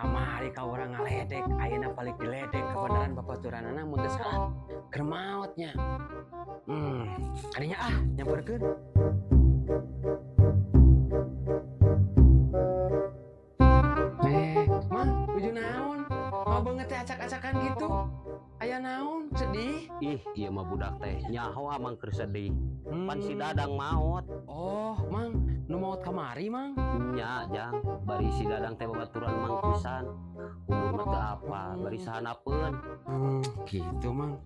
Kamari ka urang ngaledek, ayeuna balik diledek kebenaran babaturanana mun teu salah keur maotnya. Kadinya ah nyamperkeun. Mang, nuju naon? Mau banget teh acak-acakan gitu. Aya naon? Sedih? Ih, ieu mah budak teh nyaho amang keur sedih. Pan si Dadang maot. Oh, Mang, nu maot kamari, Mang? Nya, Jang, bari si Dadang teh babaturan mang pisan. Umurna teu apa, bari sahanapeun. Gitu, Mang.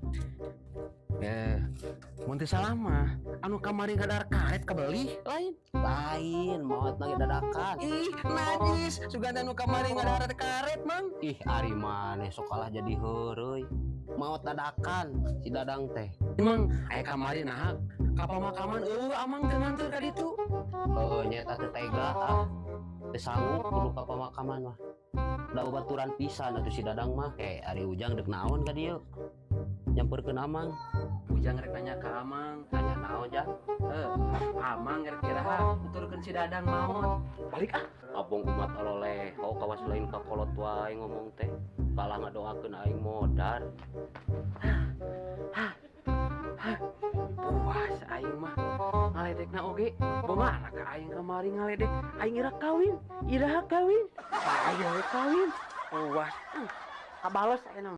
Mun teu salah mah, anu kamari ngadar karet kabeli lain. Lain, maot lagi dadakan. Ih, najis, suganda nu kamari ngadar karet, Mang. Ih, ari maneh sok kalah jadi heureuy. Maot dadakan si Dadang teh. Mang, aya kamari naha ka pamakaman eueuh amang teu nganteur ka ditu. Heueuh nya eta teh tega ah. Teu sanggup kudu ka pamakaman mah. Da babaturan pisan atuh si Dadang mah. Ari Ujang deuk naon ka dieu? Nyamperkeun amang. Ujang rek nanya ka amang. Nanya naon, Jang? Amang rek iraha nuturkeun si Dadang maot. Balik ah. Abong umat ololeh, oh kawas lain ka kolot wae ngomong teh. Kalah ngadoakeun aing modar. Puas aing mah ngaledekna oge. Bomana ka aing kamari ngaledek, aing ira kawin, iraha kawin. Ayo kawin. Puas. Kabales ayeuna.